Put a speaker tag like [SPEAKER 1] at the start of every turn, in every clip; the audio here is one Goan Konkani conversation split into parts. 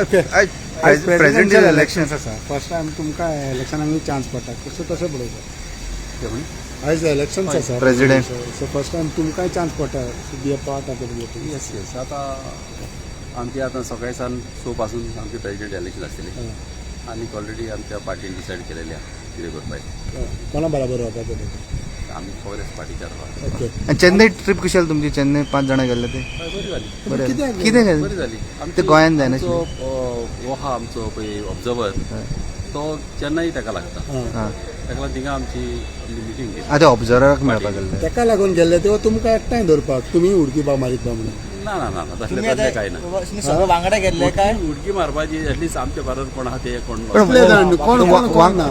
[SPEAKER 1] ओके.
[SPEAKER 2] प्रेसिडेंशियल इलेक्शन
[SPEAKER 1] आसा, फर्स्ट टायम तुमकां इलेक्शनाक चान्स पडटा, कसो कशें पळयता? आयज इलेक्शन्स आसा.
[SPEAKER 2] President.
[SPEAKER 1] सो फर्स्ट टायम तुमकांय चान्स पडटा be a part of the.
[SPEAKER 3] Yes, आतां आमची आतां सकाळी सावन 6 पासून आमचे प्रेसिडेंट इलेक्शन आसतले आनी ऑलरेडी आमच्या पार्टीन डिसायड केलेले आहा कितें करपाचें.
[SPEAKER 1] कोणा बराबर वचपाचें तें?
[SPEAKER 3] आमी काँग्रेस पार्टीच्या आसा.
[SPEAKER 1] ओके.
[SPEAKER 2] आनी चेन्नई ट्रीप कशी जाली तुमची? चेन्नई पांच जाणां गेल्ले ते.
[SPEAKER 3] हय, बरी जाली.
[SPEAKER 2] बरें.
[SPEAKER 1] कित्याक?
[SPEAKER 2] कितें जालें?
[SPEAKER 3] बरी जाली.
[SPEAKER 2] ते गोंयांत जायनाशिल्लें.
[SPEAKER 3] आमचो हो आहा आमचो पळय ऑब्जर्वर, तो चेन्नई ताका लागता. ताका लागून थिंगा आमची मिटींग केली.
[SPEAKER 2] आं, ते ऑब्जर्वराक मेळपाक गेल्ले.
[SPEAKER 1] तेका लागून गेल्ले तेव्हा तुमकां एकठांय दवरपाक, तुमी उडकी बा मारीत बा म्हणून?
[SPEAKER 3] ना ना ना ना, तसलें
[SPEAKER 4] तुम्ही
[SPEAKER 3] तसलें कांय ना.
[SPEAKER 4] आता तुम्ही सगळं वांगडा गेल्ले काय?
[SPEAKER 3] उडकी मारपाची एटलिस्ट आमच्या बरोबर कोण आहा ते कोण.
[SPEAKER 2] पण
[SPEAKER 1] कितले जाण कोण कोण कोण
[SPEAKER 2] वांग-
[SPEAKER 1] ना,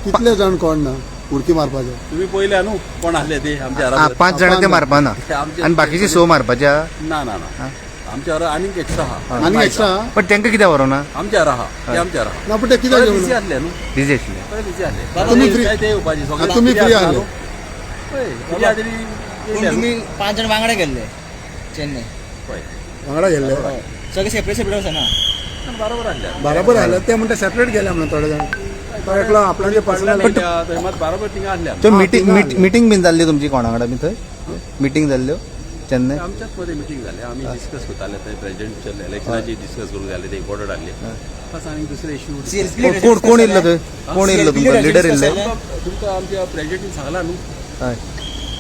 [SPEAKER 1] कितले जाण कोण ना उडकी मारपाचे?
[SPEAKER 3] तुम्ही पयले न्हू कोण आसले ते आमच्या
[SPEAKER 2] आं,
[SPEAKER 3] बरोबर.
[SPEAKER 2] पांच जाणां ते मारपाना
[SPEAKER 3] आमचे-
[SPEAKER 2] आनी बाकीचे 6 मारपाचे आहा.
[SPEAKER 3] ना ना ना, आमच्या बरोबर आनीक एक्स्ट्रा आहा.
[SPEAKER 1] आनी एक्स्ट्रा?
[SPEAKER 2] पण तांकां कित्याक व्हरूना?
[SPEAKER 3] आमच्या आहा ते, आमच्या आहा.
[SPEAKER 1] ना, पण ते कित्याक
[SPEAKER 3] बिझी
[SPEAKER 1] घेवन?
[SPEAKER 3] आसले न्हू.
[SPEAKER 2] बिजी आशिल्ले.
[SPEAKER 3] सगळे बिझी आसले.
[SPEAKER 4] बाबा,
[SPEAKER 1] तुम्ही free-
[SPEAKER 3] काय ते येवपाचे सगळे.
[SPEAKER 1] तुम्ही
[SPEAKER 3] free
[SPEAKER 1] free
[SPEAKER 3] आसता
[SPEAKER 1] आसले.
[SPEAKER 3] न्हू. हय, free आसले तरी
[SPEAKER 4] पूण
[SPEAKER 3] येयले न्हू.
[SPEAKER 4] तुम्ही पांच जण वांगडा गेल्ले चेन्नई?
[SPEAKER 3] हय.
[SPEAKER 1] वांगडा गेल्ले.
[SPEAKER 4] सगळे सेपरेट सेपरेट वचना.
[SPEAKER 3] पण बरोबर आसले.
[SPEAKER 1] बराबर आले ते म्हणटा, सेपरेट गेले म्हणून थोडे जाण, तो एकलो आपणाचे पर्सनल.
[SPEAKER 3] थंय मात बरोबर थिंगा आसले आमी.
[SPEAKER 2] थंय
[SPEAKER 1] आं,
[SPEAKER 2] मिटींग
[SPEAKER 1] थिंगा आसले.
[SPEAKER 2] मिटींग बीन जाल्ली तुमची कोणा वांगडा बी थंय मिटींग जाल्ल्यो चेन्नय?
[SPEAKER 3] आमच्याच मध्ये मिटींग जाले, आमी डिस्कस करताले थंय प्रेसिडेंशियल इलेक्शनाची डिस्कस करूंक जाले, ते इम्पॉर्टंट आसले बस. आनी दुसरे इश्यू
[SPEAKER 2] कोण कोण येयल्लो थंय? कोण येयल्लो तुमकां लिडर येयल्ले?
[SPEAKER 3] तुमकां आमच्या प्रेसिडेंटीन सांगला न्हू.
[SPEAKER 2] हय.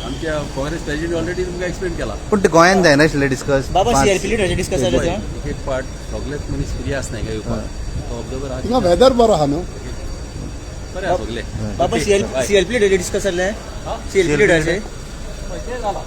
[SPEAKER 3] आमच्या काँग्रेस प्रेसिडेंट ऑलरेडी तुमकां एक्सप्लेन केला.
[SPEAKER 2] पूण ते गोंयांत जायनाशिल्ले डिस्कस.
[SPEAKER 4] बाबा, सीएलपी लिडराचे डिस्कस जालें थंय?
[SPEAKER 3] एक एक पार्ट सगळेच मनीस फ्री आसनाय काय येवपाक, तो ऑब्जर्वर
[SPEAKER 1] थिंगा वेदर बरो आहा न्हू.
[SPEAKER 3] बरें आहा सगळे.
[SPEAKER 4] बाबा, सीएलपी लिडराचे डिस्कस जालें? सीएलपी लिडराचे?
[SPEAKER 3] ते जाला.